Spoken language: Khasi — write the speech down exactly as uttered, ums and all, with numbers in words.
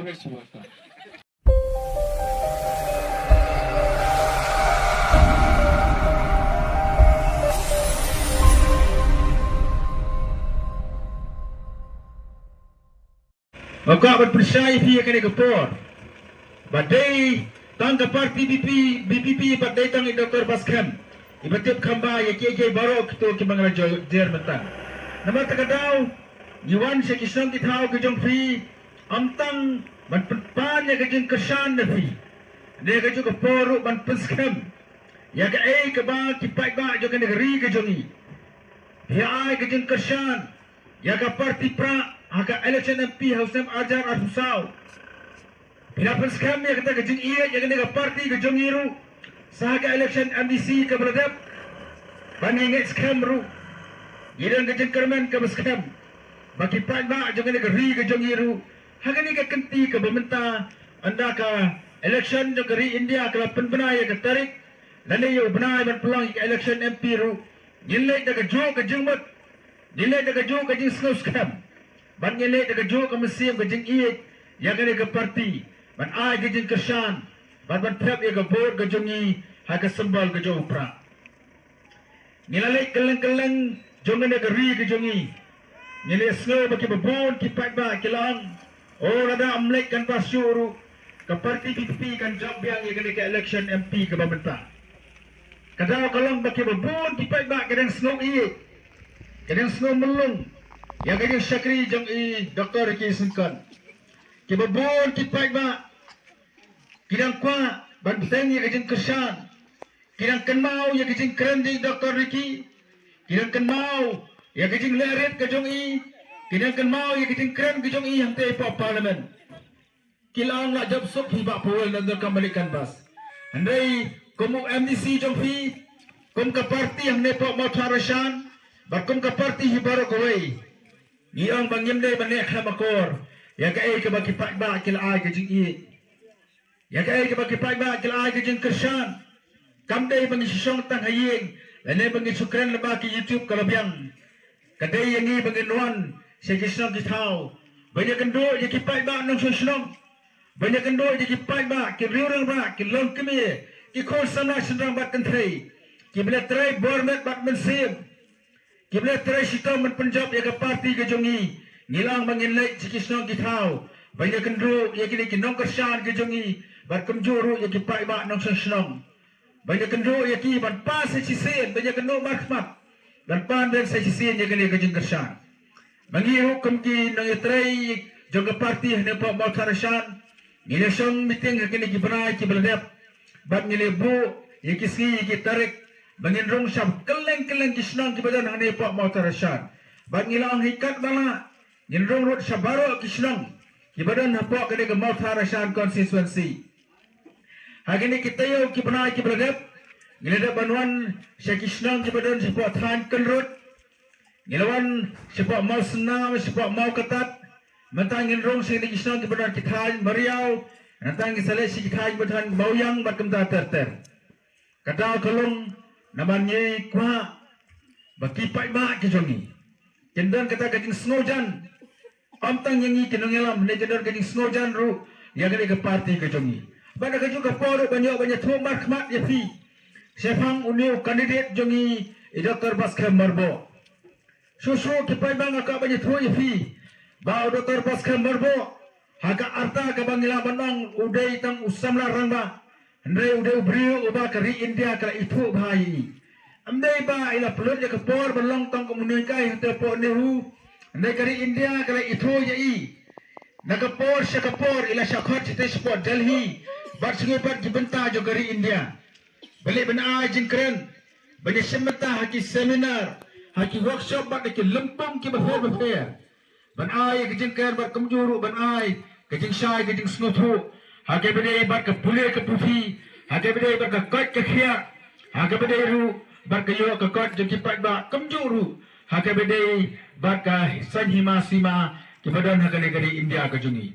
Press Warta. Nga kwah ban pynshai ïa phi ïa kane ka por ba dei tang ka party B P, B P P ba dei tang i Doctor Baskhem iba tip kham bha ïa kiei kiei baroh kito kiba nga la jer mynta. Namar kata ka daw ngi wan sha ki shnong ki thaw ki jong phi ym tang ban pynpan ïa ka jingkyrshan na phi, ne ka jong ka por ruh ban pynskhem ïa kaei kaba ki paidbah jong kane ka ri ka jong ngi. Phi ai ka jingkyrshan ïa ka party prah ha ka election M P ha u snem arhajar arphew saw. Phi la pynskhem ïa kata ka jingïeit ïa kane ka party ka jong ngi ruh sa ha ka election M D C kaba la dep. Ba ngi ngeit skhem ruh, ngi don ka jingkyrmen kaba skhem ba ki paidbah jong kane ka ri ka jong ngi ruh ha kane ka kynti kaba mynta, ynda ka election jong ka ri India ka la pynbna ïa ka tarik lane ïa u bnai ban pynlong ïa ka election M P ruh, ngin leit da kajuh ka jingmut, ngin leit da kajuh ka jingsngewskhem, bad ngin leit da kajuh ka mynsiem ka jingïeit ïa kane ka party, ban ai ka jingkyrshan bad ban thep ïa ka vote ka jong ngi ha ka symbol ka jong u prah. Ngi la leit kylleng kylleng jong kane ka ri ka jong ngi. Ngi la sngew ba kiba bun ki paidbah ki la ong, o lada ym leit canvass shuh ruh, ka party B P P kan jop biang ïa kane ka election M P kaba mynta. Ka daw ka long ba kiba bun ki paidbah ki dang sngew ïeit, ki dang sngew mlung ïa ka jingshakri jong i Doctor Ricky Syngkon. Kiba bun ki paidbah ki dang kwah ban bteng ïa ka jingkyrshan, ki dang kynmaw ïa ka jingkren jong i Doctor Ricky, ki dang kynmaw ïa ka jingleh rit ka jong i, ki dang kynmaw ïa ka jingkren ka jong i hangtei hapoh Parliament. Ki la ong la jop suk hi Bah Powell, nang donkam ban leit canvass. Hynrei kum u M D C jong phi, kum ka party hangne hapoh Mawthadraishan bad kum ka party hi baroh kawei, ngi ong ba ngim dei ban neh khlem akor ïa kaei kaba ki paidbah ki la ai ka jingïeit, ïa kaei kaba ki paidbah ki la ai ka jingkyrshan. Kam dei ba ngi shu shong tang ha ïing lane ba ngi shu kren lyngba ki YouTube ka la biang. Ka dei ïa ngi ba ngin wan sha ki shnong ki thaw ban ïakynduh ïa ki paidbah nongshong shnong, ban ïakynduh ïa ki paidbah, ki riew rangbah, ki longkmie, ki khun samla shynrang bad kynthei, kiba la trei bor met bad mynsiem, kiba la trei shitom ban pynjop ïa ka party ka jong ngi. Ngi la ong ba ngin leit sha ki shnong ki thaw ban ïakynduh ïa kine ki nongkyrshan ki jong ngi bad kumjuh ruh ïa ki paidbah nongshong shnong, ban ïakynduh ïa ki ban pan sa shisien, ban ïakynduh markhmat, ban pan sa shisien ïa kane ka jingkyrshan. Ma ngi ruh kum ki nongïatrei jong ka party hangne hapoh Mawthadraishan, ngi la shong meeting ha kine ki bnai kiba la dep bad ngi la buh ïa ki sngi ïa ki tarik ba ngin rung sha kylleng kylleng ki shnong kiba don hangne hapoh Mawthadraishan. Bad ngi la ong hi katba lah ngin rung ruh sha baroh ki shnong kiba don hapoh kane ka Mawthadraishan constituency. Ha kine ki taïew ki bnai kiba la dep, ngi la dep ban wan sha ki shnong kiba don shapoh thaiñ Kynrut, ngi la wan shapoh Mawsynram, shapoh Mawkatat. Mynta ngin rung sha kine ki shnong kiba don ki thaiñ Mariaw, mynta ngin sa leit sha ki thaiñ ba don Mawiang bad kumta ter ter. Ka daw ka long namar ngi kwah ba ki paidbah ki jong ngi kin don kata ka jingsngewjan. Ym tang ïa ngi ki nongïalam, ne kin don ka jingsngewjan ruh ïa kane ka party ka jong ngi. Bad da kajuh ka por ruh ban ïoh ban ïathuh markhmat ïa phi shaphang une u candidate jong ngi, i Doctor Baskhem Myrboh. Shuh shuh ki paidbah, nga kwah ban ïathuh ïa phi ba u Doctor Baskhem Myrboh, ha ka arta kaba ngi lah ban ong, u dei tang u samla rangbah, hynrei u dei u briew uba ka ri India ka la ithuh bha ïa i. Ym dei ba i la pynlut ïa ka por ban long tang kum u nonghikai hangtei hapoh NEHU, hynrei ka ri India ka la ithuh ïa i. Na ka por sha ka por i la shah khot shatei shapoh Delhi bad sngewbha bad ki bynta jong ka ri India, ban leit ban ai jingkren, ban ïashim bynta ha ki seminar, ha ki workshop bad ha ki lympung kiba pher bapher, ban ai ka jingkren bad kumjuh ruh ban ai ka jingshai ka jingsngewthuh ha kaba ïadei bad ka pule ka puthi, ha kaba ïadei bad ka koit ka khiah, ha kaba ïadei ruh bad ka ïoh ka kot jong ki paidbah, kumjuh ruh ha kaba ïadei bad ka saiñ hima sima kiba don ha kane ka ri India ka jong ngi.